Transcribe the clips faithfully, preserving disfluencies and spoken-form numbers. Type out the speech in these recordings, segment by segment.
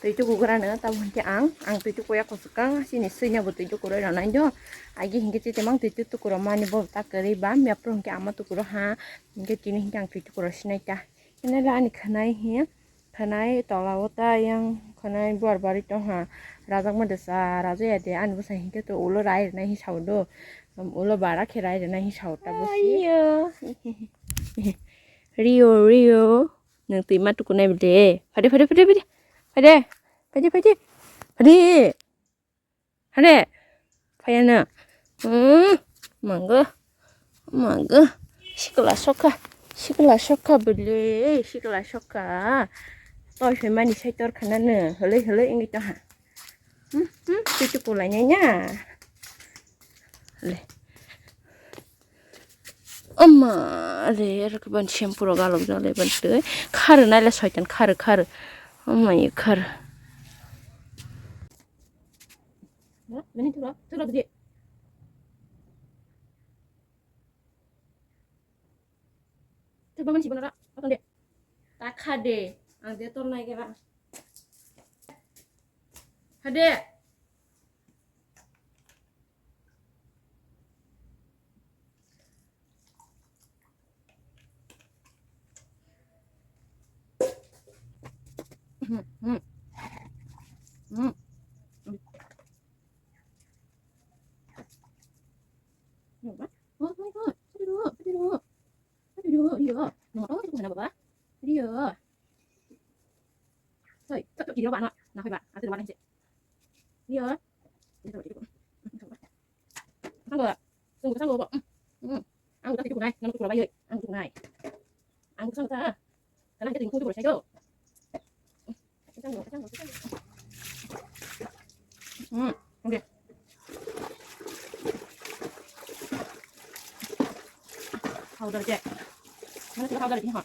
Twi tukugrano, tamo hinkhe ang, ang twi tukuya kuchukang, chini swina bo twi tukurwi rwnai do. Agi hinkhe chitimang twi tukurok mani bo ta kwrwi ba, mepro hinkhe ama tukuro ha, hinkhe tini hinkhe ang twi tukurok sinai ta. Hinelo ani khwnai hiya, khwnai tola o ta yang khwnai buar bari tongha, rajak ma desa, raja ya de, ani bwsa hinkhe to ulo rai rwnai hi sao do, ulo bara khe rai rwnai hi sao ta bwsi. Ayo. Rio, Rio. Nwng twi ma tukunai bwle. Phade, phade, phade, phade. Phade. Phade, phade. Phade. Phade. Phayano. Hmm. Manggo. Manggo. Sikla sokha. Sikla sokha bwle. Sikla sokha. Toi phaimani sai tor khanano. Hwlwi hwlwi wngwi tongha. Hmm, hmm. Twi tukulai nai na. Le. Ama re, er ke ban shampoo rok alok jale ban twi. Khar nai le soitan khar, khar. Ama ye khar. Mani thura, thura bidi. Thura mani sibana ra, atang de. Ta kha de, ang de tor nai ke ba. Kha de. Rio. Hoi, tok tok kiri ba no. Na hoi ba, ate ba nang se. Rio. Sanggo. Sanggo, sanggo ba. Hmm. Ang udah tidur nai, nang tidur ba yoi. Ang tidur nai. Ang sanggo ta. Kana kita tidur tidur saja. Hmm, oke. Powder je. Mana sih powder ini, ha?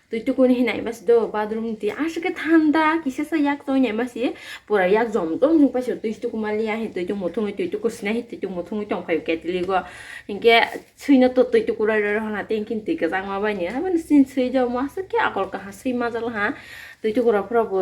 Twi tukuni hinai masi do bathroom ni twi aswk khe thanda kisa sa yak tongwi nai masi pura yak jom jom jom paisa twi tuku mali ya hi twi tuku muthungwi twi tuku sinai hi twi tuku muthungwi tong phaio ketli go hinkhe swino to twi tuku roi roi hona tei hinkhe twi kwchangma bai ni abo ni sini swi jao mo aswk khe akol kaha swi majal ha twi tuku rok phuru bo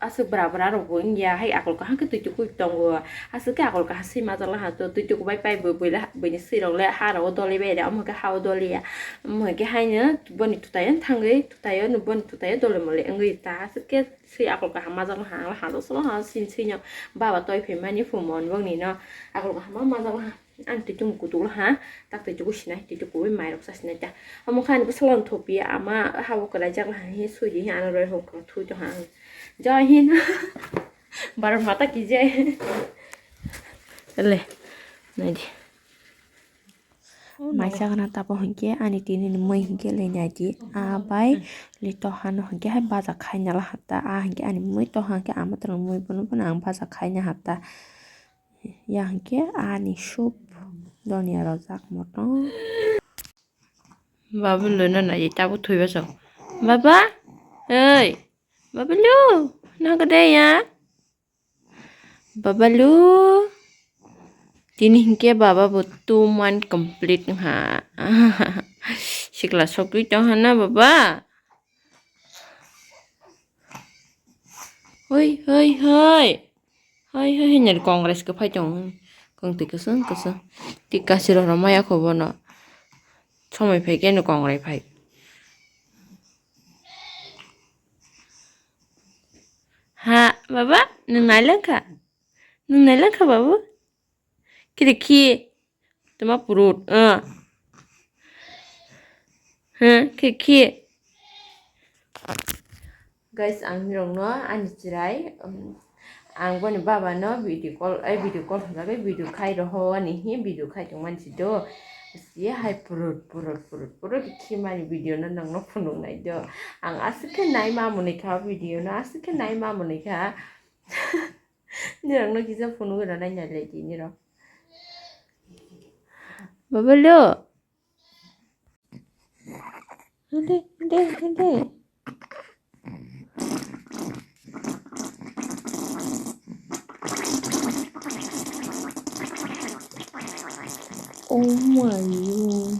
aswk bra bra rok bo wngya hai akol kaha khe twi tuku tongo aswk khe akol kaha swi majal ha to twi tuku bai pai bo buila buini swi rok le ha rogo doli bai de omo khe ha o doli ya omo khe haino boni twtai thangwi. Tayo no bon tutayo dole mole wngwi ta aswk khe swi akol kaham majak ha ang ha do solo ha sin swi no baba toi phai mani phumon bongni no akol kaham ma majak ha ang twi tumu kutuk ha tak twi tuku sinai twi tuku bai mai rok sa sinai ta omo kha ani bwsalo no thopi ama ha bo kwlai jak ha hi swi di hi ano roi hok thui to ha ang jai hin Bharat Mata ki jai le nai di. Mai sakna tabo hinkhe ani tini ni mui hinkhe le nai di. A bai le toha no hinkhe hai baja khaina la hata. A hinkhe ani mui toha hinkhe ama tong mui bono bono ang baja khaina hata. Ya hinkhe ani soup donia rojak motom. Babu luna nai di tabo thwi baso. Baba, oi, Babu lu, nang kade ya? Baba lu. Tini hinkhe baba bo two month complete wngha. Sikla sogwi tongha na baba? Hoi, hoi, hoi. Hoi, hoi, hoi, nari Congress kwphai tong. Kong twi kwswng, kwswng. Ti kasirok rw maya kho bono. Somoi phai khe no Congress phai. Ha, baba, nwng nai langkha? Nwng nai langkha, babu? Kiri khi. Tuma purut, ah. Ha, kiri khi. Guys, ang nirokno ani chwrai, um, ang boni baba no video call, ai video call hwnjagwi video khai roho ani hi video khai tongmani si do. Si hai purut, purut, purut, purut khimani video no nangno phunuknai do. Ang aswk khe nai ma mwnwi kha video no, aswk khe nai ma mwnwi kha. Nirokno kisa phunugwi rw nai nai lai di nirok. Baba lo. Hade, hade, hade. Oh my God.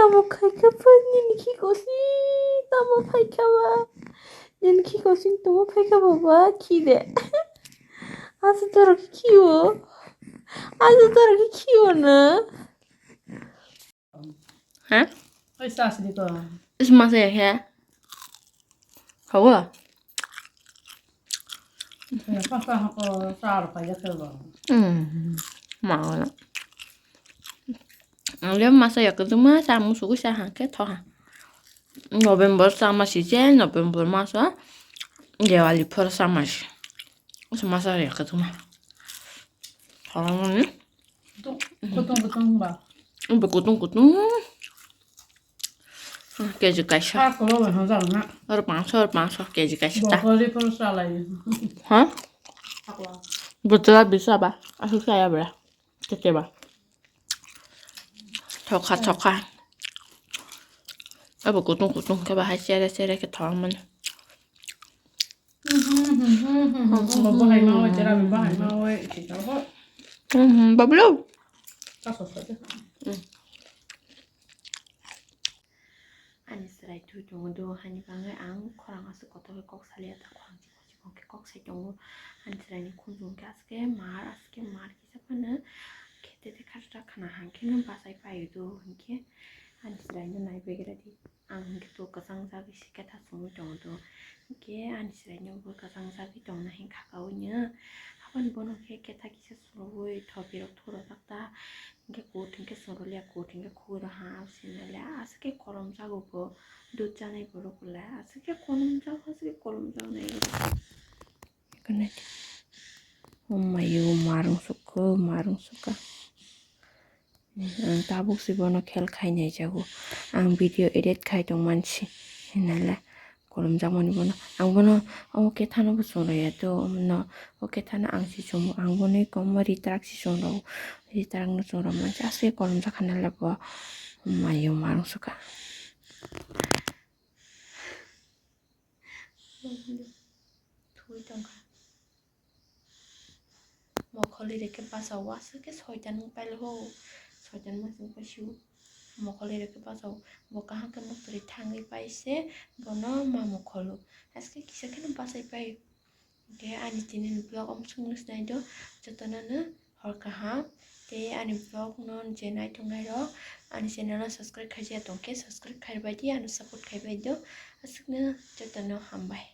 Tamo khaikha pha nini khikosing tamo phaikha ba. Nini khikosing tamo phaikha ba ba khide. Asa toro khiyo. Asa toro khiyo na. Ha? Oi sasri ko. Is masa ya khe? Hawa. Ya pa pa ko sar pa ya ke ba. Hmm. Ma wala. Ang le masa ya keduma sa musuku sa ha ke thoha. November sa masi je November masa. Diwali phar sa masi. Sa masa ya keduma. Thoha ni. Kutung kutung ba. Be kutung kutung. Keji kaisa. Sa ko ba ha jang na. Or pangso or pangso keji kaisa ta. Bokoli phar sa lai. Ha? Akwa. Butra bisa ba. Asu saya bra. Tete ba. Thoka thoka. Abo kutung kutung ke ba hai sere sere ke thong man. Bo bahai ma oi jera bahai ma oi. Mhm, bablu. Kaso sa de. Ani chwrai twi tongo do, haini bagwi ang khorang aswk kotor khe kok salia, ta khorang chikon chikon khe kok sai tongo. Ani chwraini khunju hwnkhe aswk khe mar, aswk khe mar kisa phano khe tete kha ta khna hang khe no bachai paio do, hinkhe ani chwraino nai begra di. Ang hinkhe to kwchang jagwi se khe ta chumui tongo do, hinkhe ani chwraino bo kwchang jagwi tongna hinkha kaui no, aboni bono khe khe ta kisa chumui thopirok thuro tak ta. Hinkhe kut hinkhe chwng rwliya, kut hinkhe khugwi rw ha, abo sini le aswk khe kolom jago bo, dud chanai borok le aswk khe kolom jago, aswk khe kolom jago nai. Omayo marung sukha, marung sukha. Ang tabuk se bono khel khai nai jago. Ang video edit khai tong mansi hinale. Kolomjakmani bono. Ang bono o kethano bo chwng rwya do, no, o kethano ang se chwngo. Ang bono kwbangma ritrak se chwng rwo. Ritrak no chwng rwmani aswk kolomjak kha nalai bo. Mayo marung sukha. Thwi tongkha. Mokholi rwkhe bachao, aswk khe soitan wng pailokho, soitan masing paisio. Mokholi rwkhe bachao, bo kaham khe muktwi thangwi paise, bono ma mokholo. Aswk khe kisa kheno bachai pai. Hinkhe ani tini ni vlog om songno sinai do, jotono no hor kaham. Tei ani vlog no je nai tongnai rok, ani channel no subscribe khaijak tongkhe subscribe khaibai di, ano support khaibai do. Aswkno jotono hambai.